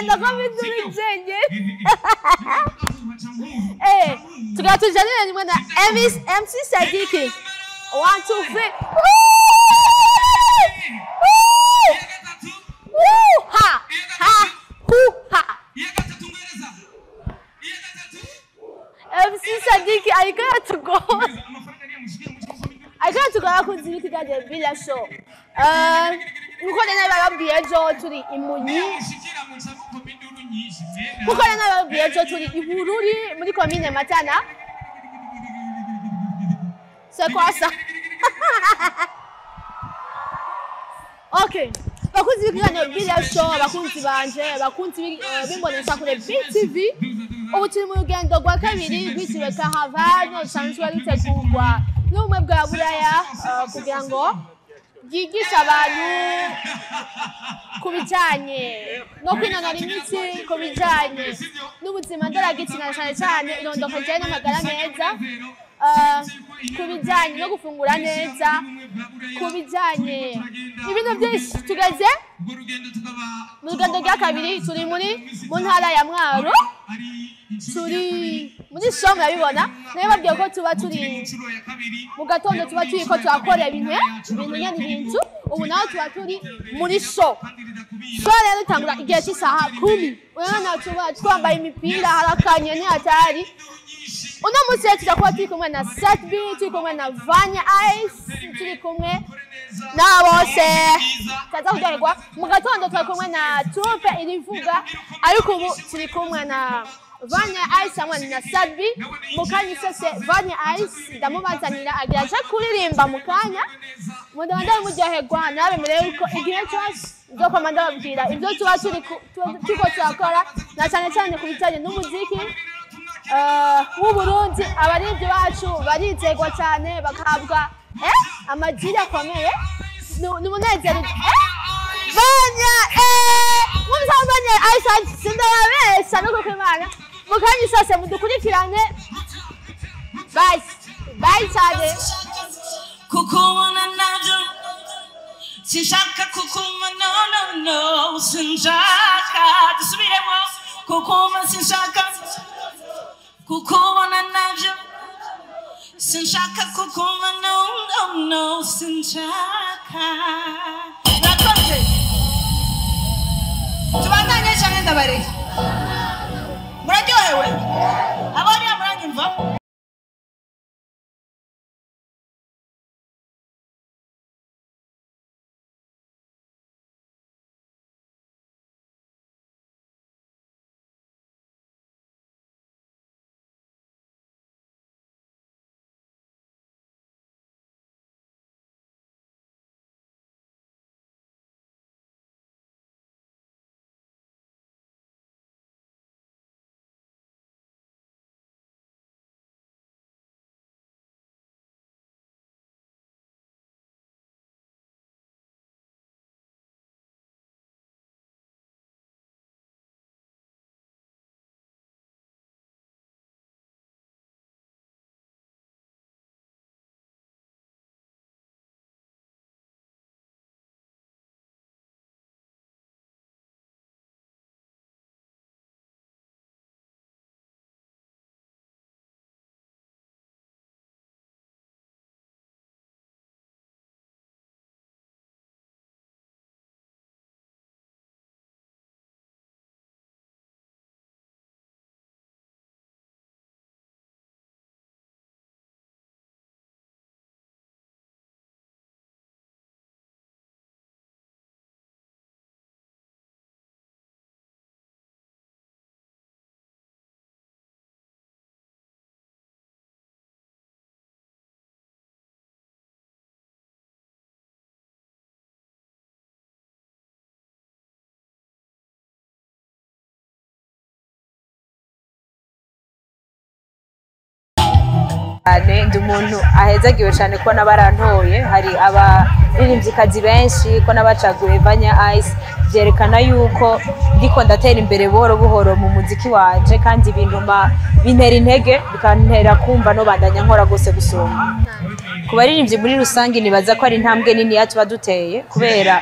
Ndagenda ko biduri jenge. Tugira tujanire nimwe na MC Sadiki. 1 2 3. Woo! Ha! Ha! Hu! Ha! MC Sadiki ariko yatugora. Ariko yatugora kunzi ikiganiro Bila Show. Nkuko nari nababwiye ejo turi imunyi. Nkuko nari nababwiye ejo turi i Bururi muri commune Matana. C'est quoi ça? Okay. Bakunzi b'ikiganiro Bila Show, bakunzi banje, bakunzi b'imbonesha kure BTV. Ubu turi mu rugendo rwa kabiri rwitiriwe Caravane rusanzwe rutegurwa n'ubumwe bwa Buraya kugira ngo byigishe abantu ku bijanye no kwinonora imitsi, ku bijanye n'ubuzima ndoragitsina cyane cyane irondoka rijanye n'amagara meza, ku bijanye no gufungura neza, ku bijanye ibintu byinshi. Tugeze mu rugendo rwa kabiri, turi muri mu ntara ya Mwaro, turi muri show murabibona. Nayo babwiye ko tuba turi mu gatondo, tuba turi ko turakora ibintu nyene ibintu. Ubu naho tuba turi muri show. Show rero itangura igihe cy'isaha 10. Urabona tuba twambaye imipira harakanye ni hatari. Uno munsi rero tuza kuba turi kumwe na Sat-B, turi kumwe na Vanya Ice, turi kumwe na bose. Tuza kuryoherwa mu gatondo turi kumwe na Troupe irivuga, ariko ubu turi kumwe na Vanya Ice hamwe na Sat-B. Mu kanya isose Vanya Ice ndamubazanira agira aje kuririmba mu kanya. Mudabanda muryoherwa nabe murebe uko igihe cyose nzokoma ndababwira ibyo tuba turiko turakora, na cyane cyane ku bijanye n'umuziki w'Uburundi. Abarivyi bacu barizegwa cyane bakahabwa amajiri akomeye. Ni umunezero. Vanya Vanya Ice sindababesha no kuko Imana. Mu kanya isose mudukurikirane. Bye bye cyane. Kukubona nabyo sinshaka kukuma, no no no sinshaka. Dusubiremo. Kukuma sinshaka kukubona nabyo sinshaka kukuma, no no no sinshaka. Murakoze. Tubandanye cyane ndabareke. Muraryohewe? Abariya muranyumva? Ndi umuntu ahezagiwe cyane ko n'abarantoye, hari abaririmbyikazi benshi ko n'abacaguye Vanya Ice, byerekana yuko ndiko ndatera imbere buhoro buhoro mu muziki wanje, kandi bintuma bintera intege bikantera kumva no bandanya nkora gose gusumba. Ku baririmbyi muri rusange nibaza ko ari intambwe nini tuba duteye, kubera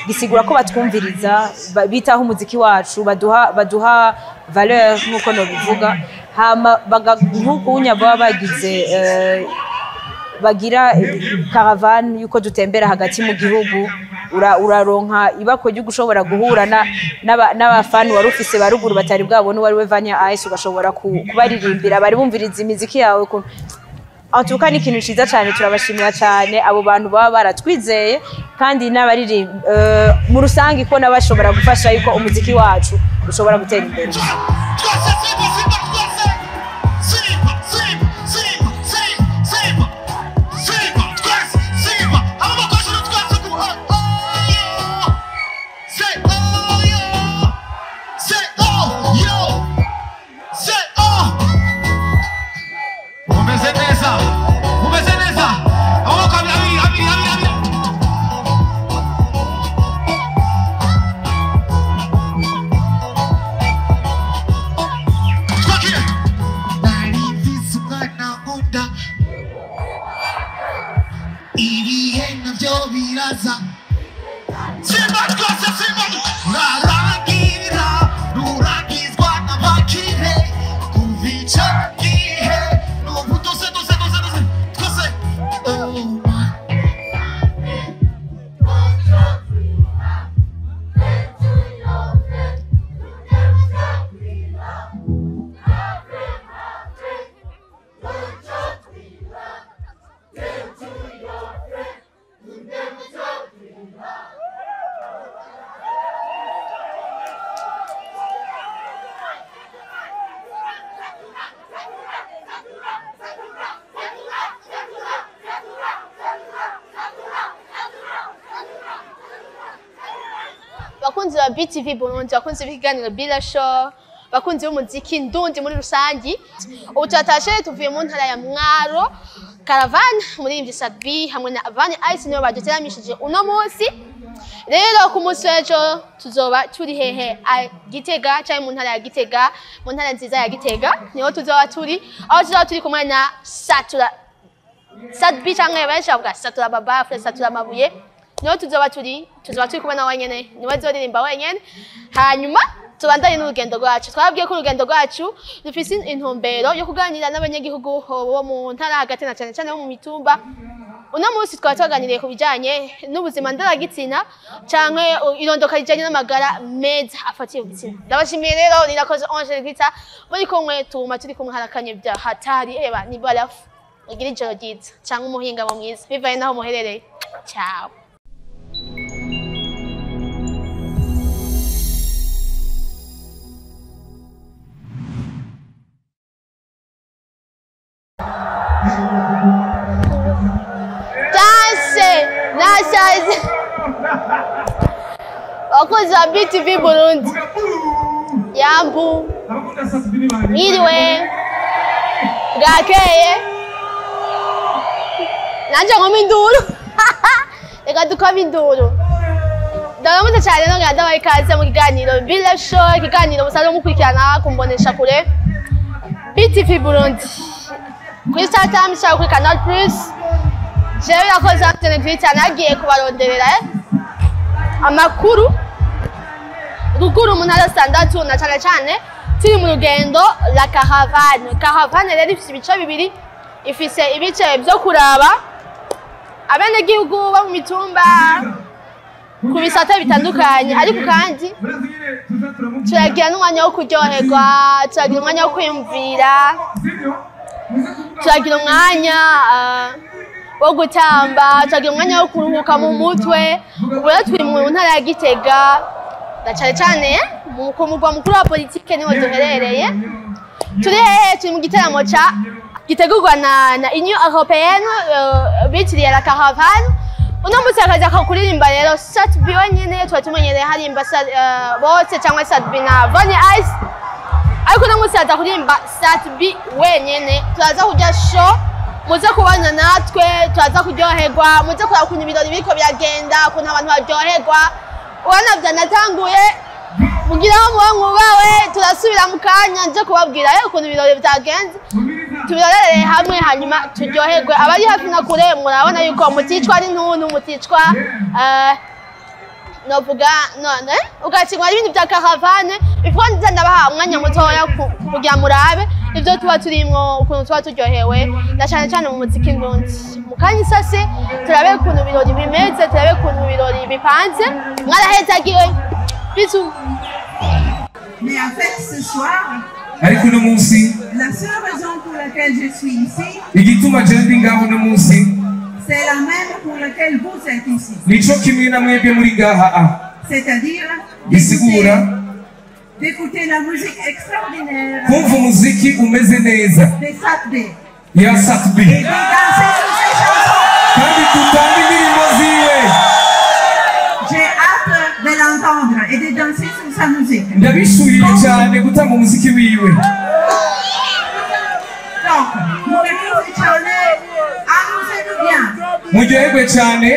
Gisigura ko batwumviriza, bitaho umuziki wacu, baduha valeur nkuko nobivuga. Hama nk'uko baba bagize bagira caravane yuko dutembera hagati mu gihugu, uraronka ibako ryo gushobora guhura n'abafani wari ufise baruguru batari bwabone wari we Vanya Ice, ugashobora kubaririmbira bari bumviriza imiziki yawe. En tout cas ni ikintu ciza cyane, turabashimira cyane abo bantu baba baratwizeye, kandi n'abaririmba mu rusange ko nabashobora gufasha yuko umuziki wacu ushobora gutera imbere. Bakunzi ba BTV Burundi, bakunzi b'ikiganiro Bila Show, bakunzi b'umuziki ndundi muri rusangi, ubu turatashe tuvuye mu ntara ya Mwaro. Caravane umuririmbyi Sat-B hamwe na Vanya Ice nibo baduteramishije uno munsi. Rero ku munsi w'ejo tuzoba turi hehe? Gitega, cyangwa mu ntara ya Gitega, mu ntara nziza ya Gitega niho tuzoba turi, aho tuzoba turi kumwe na Satura Sat-B cyangwa benshi bavuga Satura Baba, Satura Mabuye. Niho tuzoba turi kumwe na wenyene, niwe azoririmba wenyene. Hanyuma tubandanye n'urugendo rwacu. Twabwiye ko urugendo rwacu rufise intumbero yo kuganira n'abanyagihugu bo mu ntara hagati na cyane cyane bo mu mitumba. Uno munsi twaba twaganiriye ku bijanye n'ubuzima ndoragitsina canke irondoka rijanye n'amagara meza afatiye ku gitsina. Ndabashimiye rero, nirakoze Angel Gita, muri kumwe tuma turi kumwe harakanye bya hatari eba ni barafu. Mugire ijoro ryiza canke umuhingamo mwiza bivaye naho muherereye. Ciao. Bakunzi ba BTV Burundi, yambu mwiriwe, bwakeye, nanje nkoma induru reka dukome induru. Ndaramutse cyane nongera ndabaha ikaze mu kiganiro Bila Show, ikiganiro musanzwe mukurikirana kumbonesha kure BTV Burundi kuri Star Times cyangwa kuri Canal Plus. Jewe yakoze Antene Grita nagiye kubaronderera amakuru ruguru mu ntara zitandatu na cyane cyane turi mu rugendo la caravane. Caravane rero ifise ibice bibiri, ifise ibice byo kuraba abenegihugu bo mu mitumba ku bisata bitandukanye, ariko kandi turagira n'umwanya wo kuryoherwa, turagira umwanya wo kwiyumvira, turagira umwanya wo gutamba, turagira umwanya wo kuruhuka mu mutwe. Ubu rero turi mu ntara ya Gitega na cyane cyane ku mugwa mukuru wa politike niho duherereye. Turi hehe? Turi mu gitaramo ca gitegurwa na Union Européenne bitiriye la caravane. Uno munsi akaza kuririmba rero Sat-B wenyene, tuba tumenyereye harimba bose cyangwa Sat-B na Vanya Ice, ariko uno munsi aza kuririmba Sat-B wenyene. Turaza kurya show, muze kubana natwe, turaza kuryoherwa, muze kuraba ukuntu ibirori biriko biragenda, ukuntu abantu baryoherwa. Ubona vyanatanguye, mugira aho muba mwubawe. Turasubira mu kanya nje kubabwira ukuntu ibirori vyagenze, tubirorere hamwe hanyuma turyoherwe. Abari hafi na kure murabona yuko muticwa n'intuntu, muticwa Novuga none ugakingwa ibintu bya caravane ifo nza ndabaha umwanya mutoya kugira murabe ivyo tuba turimwo, ukuntu tuba turyohewe na cane cane mu muziki ndundi. Mu kanya isase turabe ukuntu ibirori bimeze, turabe ukuntu ibirori bipanze. Mwarahezagiwe, bisous. Mais en fait, ce soir, Ariko uno munsi, la seule raison pour laquelle je suis ici, igituma je ndi ngaho uno munsi c'est la même pour laquelle vous êtes ici. Nico kimwe na mwebwe muri ngaha a. C'est-à-dire Bisigura d'écouter la musique extraordinaire kumva umuziki umeze neza des Sat-B ya Sat-B et de danser sur ces chansons. Kandi tutanga indirimbo ziwe. J'ai hâte de l'entendre et de danser sur sa musique. Ndabishuye cyane gutanga umuziki wiwe. Donc, murakoze cyane, amusez-vous bien. Muryoherwe cyane.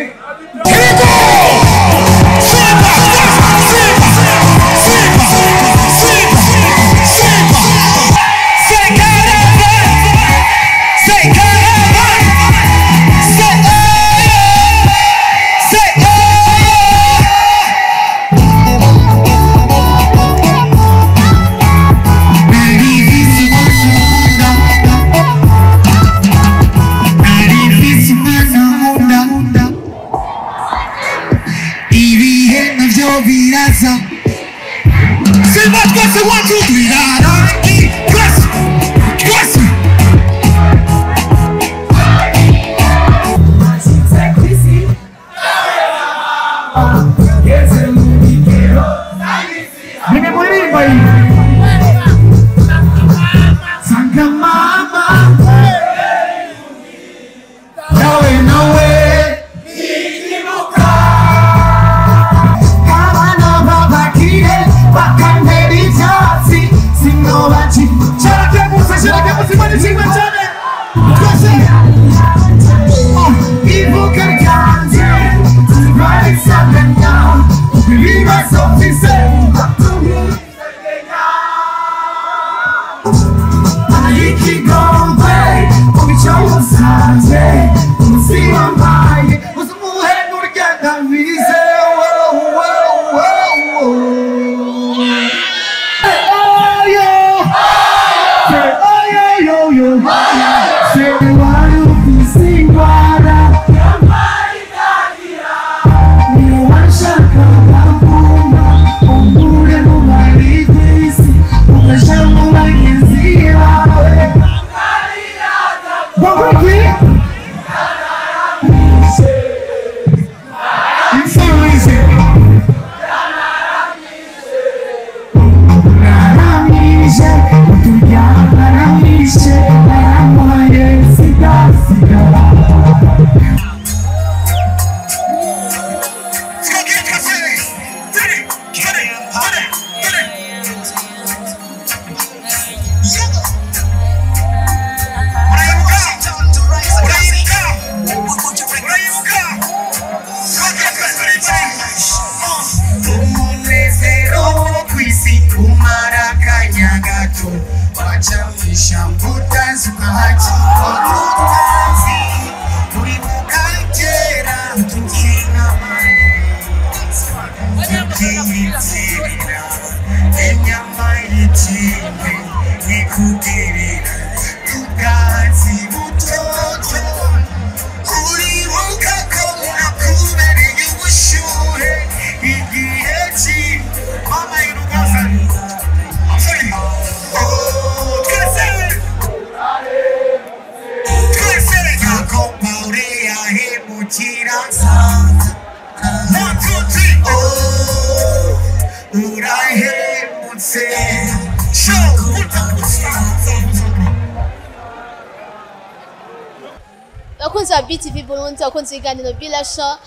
Bakunzi ba BTV Burundi, bakunzi ibiganiro Bilasha,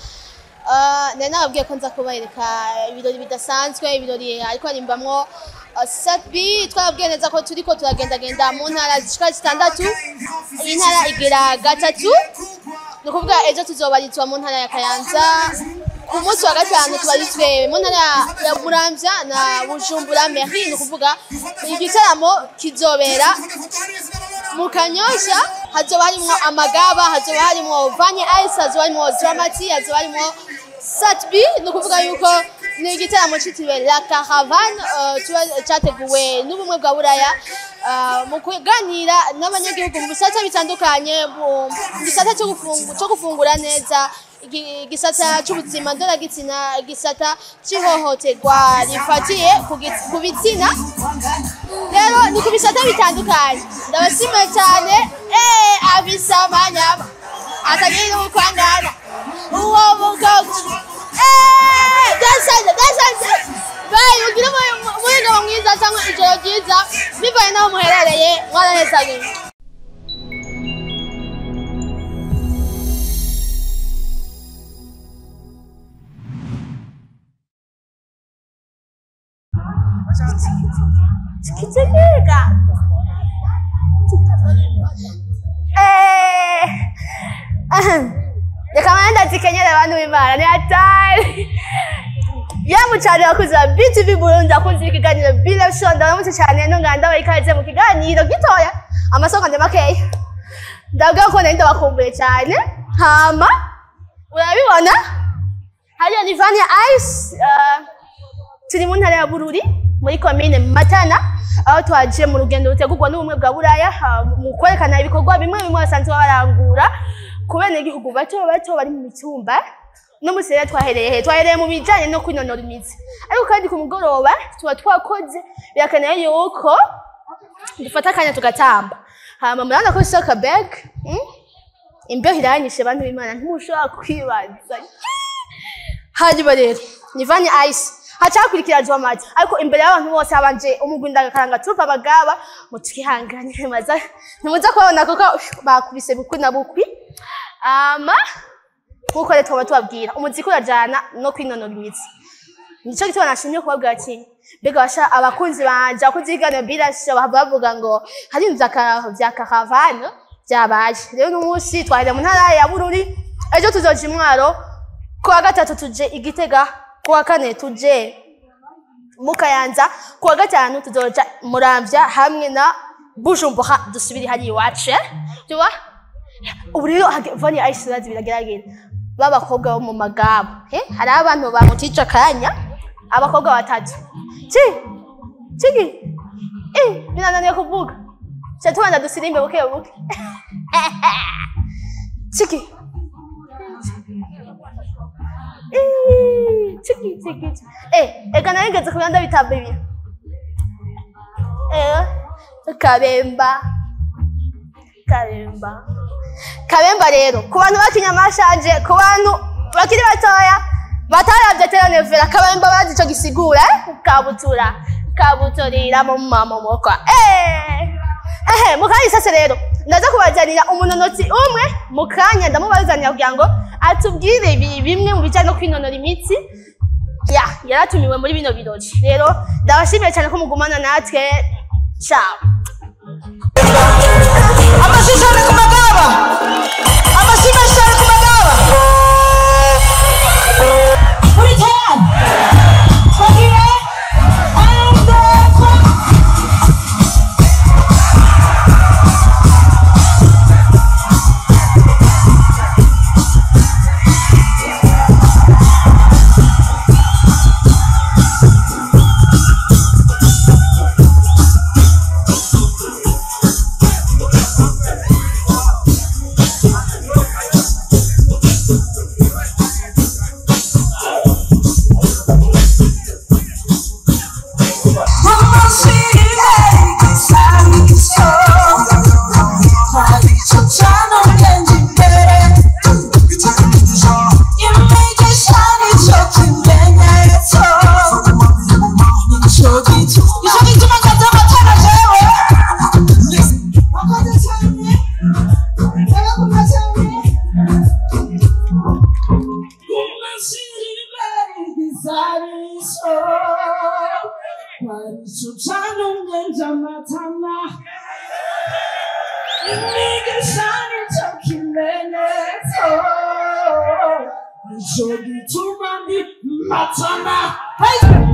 nari nababwiye ko nza kubereka ibirori bidasanzwe, ibirori ariko harimbamwo Sat-B. Twababwiye neza ko turiko turagendagenda mu ntara zishika zitandatu, iyi ntara igira gatatu, ni ukuvuga ejo tuzobarizwa mu ntara ya Kayanza, ku munsi wa gatanu tubarizwe mu ntara ya Muramvya na Bujumbura Mairie. Ni ukuvuga igitaramo kizobera mu Kanyosha, hazoba harimwo Amagaba, hazoba harimwo Vanye Ice, hazoba harimwo Dramati, hazoba harimwo Sat-B. Ni ukuvuga yuko ni igitaramo cyitiriwe La Caravane, cyateguwe n'ubumwe bwa Buraya, mu kuganira n'abanyagihugu mu bisata bitandukanye, mu gisata cyo gufungura neza, igisata cy'ubuzima ndoragitsina, igisata cy'ihohoterwa rifatiye ku bitsina. Rero ni ku bisata bitandukanye. Ndabashimiye cyane. Abisamanyama atagira ukwangana uwo mugabo, dasanje dasanje. Bayi ugire umugabo mwiza cyangwa ijoro ryiza bivanye n'aho muherereye. Mwarahezanye. Kichikika. Reka manda zikenyera abantu b'Imana ni hatari. Yamu cyane abakozi ba BTV Burundi, akunze ikiganiro Be Show. Ndaramutse cyane ntunganda ndabaha ikaze mu kiganiro gitoya, amasoko ndi makeya. Ndabwira ko nari ndabakumbuye cyane. Hama urabibona hariya ni Vania Ice, turi mu ntara ya Bururi muri komine Matana, aho twaje mu rugendo rutegurwa n'ubumwe bwa Buraya, mu kwerekana ibikorwa bimwe bimwe basanzwe barangura ku benegihugu bato bato bari mu mitumba. No musi rero twahereye he? Twahereye mu bijanye no kwinonora imitsi, ariko kandi ku mugoroba tuba twakoze, birakenewe yuko dufata akanya tugatamba. Hama murabona ko soccer bag, Imbeho iranyishe bantu b'Imana, ntimushobora kwibaza. Hanyuma rero ni Vania Ice, hacakurikira Dramati, ariko imbere y'abantu bose habanje umugwi ndagakaranga turupa abagaba. Mutwihanganire, maza ntimuza kubabona kuko bakubise bukwi na bukwi. Ama nkuko rero twaba tubabwira, umuziki urajana no kwinonora imitsi. Nico gituma nashimye kubabwira ati mbega basha abakunzi banje, abakunzi b'ikiganiro Be Show, bavuga ngo hari ibintu vya caravane byabaye. Rero uno munsi twahereye mu ntara ya Bururi, ejo tuzoja i Mwaro, kuwa gatatu tuje i Gitega, kuwa kane tuje mu Kayanza, kuwa gatanu tuzoja Muramvya hamwe na Bujumbura, dusubire hariya iwacu. Tuba ubu rero Vania Ice urazi biragerageza b'abakobwa bo mu magabo, hari abantu bamutica akanya, abakobwa batatu ci cigi binananiye kuvuga. Ca tubanza dusirimbe buke buke. Ciki ciki ciki. Eka narigeze kubona ndabitamba ibiri. Kabemba kabemba kabemba. Rero ku bantu bakinye amashanje, ku bantu bakiri batoya bataravye telenovela kabemba, bazi ico gisigura. Kabutura kabuturira mu mamomokwa. Ehe, mukanya isase rero ndaza kubazanira umunonotsi umwe mu kanya, ndamubazanira kugira ngo atubwire bimwe mu bijanye no kwinonora imitsi. Ya yaratumiwe muri bino birori. Rero ndabashimiye cyane ko mugumana natwe. Ciao. Amashyi cyane ku magaba, amashyi menshi cyane ku magaba. Muri tayari? Twagiye. Un, deux, trois.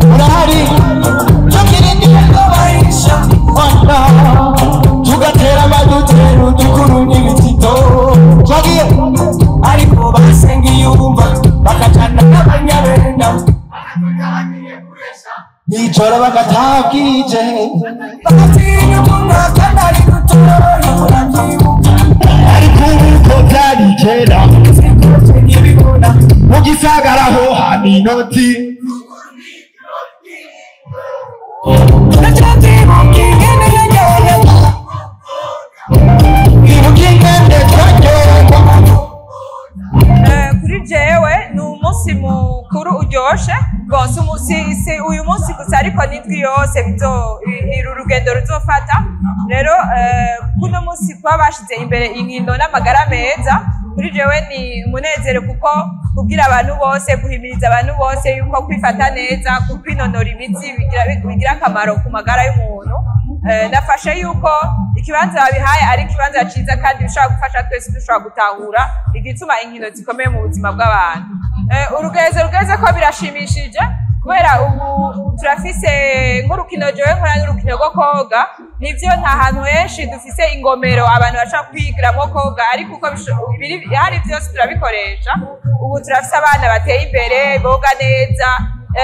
Urahari tugatera amadutera udukuru n'ibitito twagiye, ariko basenga iyumva bakajana. Ijoro bagatabwije ariko uko byari kera mu gisagara ho hama inoti. Kuri jewe ni umunsi mukuru uryoshe. Bon, si uyu munsi gusa ariko n'indwi yose uru rugendo ruzofata. Rero kuno munsi kuba bashize imbere inkino n'amagara meza, kuri jewe ni umunezero kuko kubwira abantu bose, guhimiriza abantu bose yuko kwifata neza, kwinonora imitsi bigira akamaro ku magara y'umuntu. Nafashe yuko ikibanza babihaye ari ikibanza ciza kandi bishobora gufasha twese dushobora gutahura igituma inkino zikomeye mu buzima bw'abantu. Urugezo rugeze ko birashimishije kubera ubu turafise nk'urukino jewe nkora n'urukino rwo koga. Nivyo nta hantu henshi dufise ingomero abantu bashobora kwigiramwo koga, ariko uko bihari vyose turabikoresha. Ubu turafise abana bateye imbere boga neza,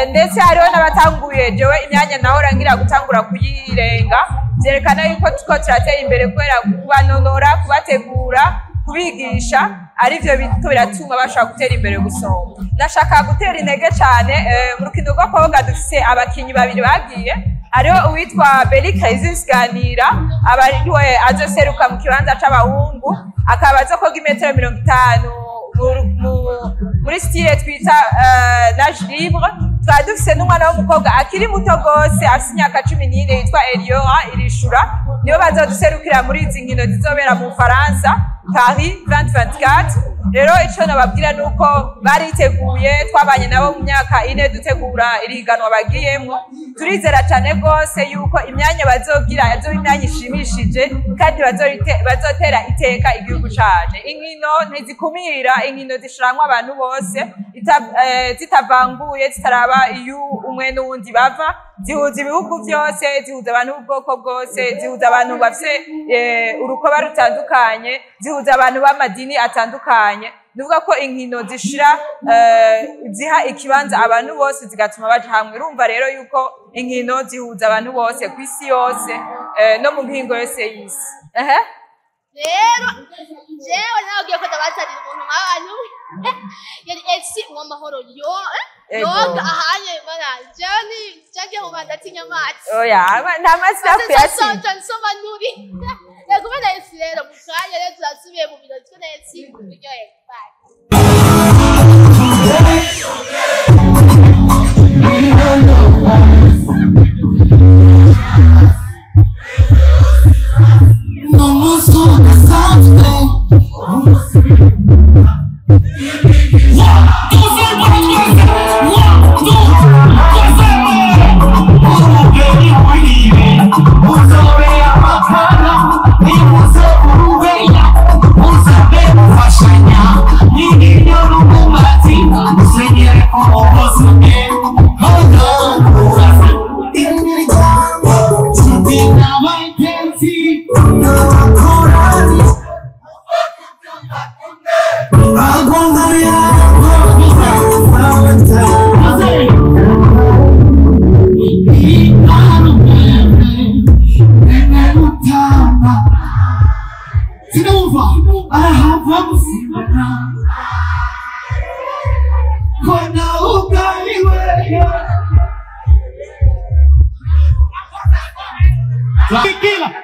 ndetse hariho n'abatanguye. Jewe imyanya nahora ngira gutangura kuyirenga, vyerekana yuko tuko turatera imbere kubera kubanonora, kubategura, kubigisha arivyo biriko biratuma bashobora gutera imbere gusomba. Ndashaka gutera intege cane mu rukino rwo koga dufise abakinyi babiri bagiye. Hariho uwitwa Beri Kaisis Ganira, aba ariwe azoseruka mu kibanza c'abahungu, akaba azokoga imetero 50 muri style twita nage libre. Twari dufise n'umwana w'umukobwa akiri muto gose afise imyaka 14 yitwa Eliora Irishura, nibo bazoduserukira muri izi nkino zizobera mu Bufaransa Paris 2024. Rero ico nababwira nuko bariteguye, twabanye nabo mu myaka 4 dutegura iriganwa bagiyemwo. Turizera cane gose yuko imyanya bazogira azoba imyanya ishimishije kandi bazotera iteka igihugu cacu. Inkino ntizikumira, inkino zishiramwo abantu bose, zitavanguye, zitaraba iyo umwe n'uwundi bava, zihuza ibihugu vyose, zihuza abantu b'ubwoko bwose, zihuza abantu bafise urukoba rutandukanye, zihuza abantu b'amadini atandukanye. Nuvuga ko inkino zishira ziha ikibanza abantu bose zigatuma baja hamwe. Urumva rero yuko inkino zihuza abantu bose kw'isi yose, no mu mihingo yose y'isi. Rero jewe nababwiye ko ndabazanira umuntu nk'abantu yari Elsie Uwamahoro yoga ahanye mana jewe ni jagiye mu ndatinya amazi. Oya, nta mazi nakuyatinya. Nsoma nuri. Yego bana Elsie rero mu kanya rero turasubiye mu biro twe na Elsie turyohe. Bye.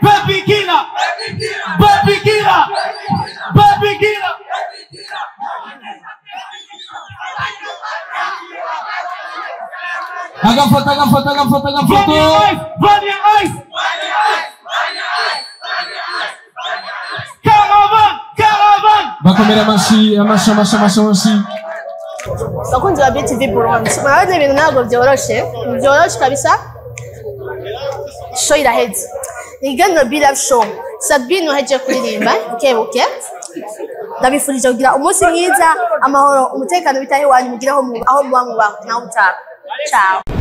Baby killer, baby killer, baby killer. Agafoto, agafoto, agafoto, agafoto. Vania Ice, Caravan, Caravan. Bakomera amashi, amashi, amashi, amashi, amashi. Bakunzi ba BTV Burundi, murabona ibintu ntabwo byoroshe, byoroshe kabisa. Show iraheze. Ikiganiro Be Live Show. Sabine uhejeje kuririmba buke buke. Ndabifurije kugira umunsi mwiza, amahoro, umutekano bitahe wanyu, mugire aho muba mubaho naho utaha. Ciao.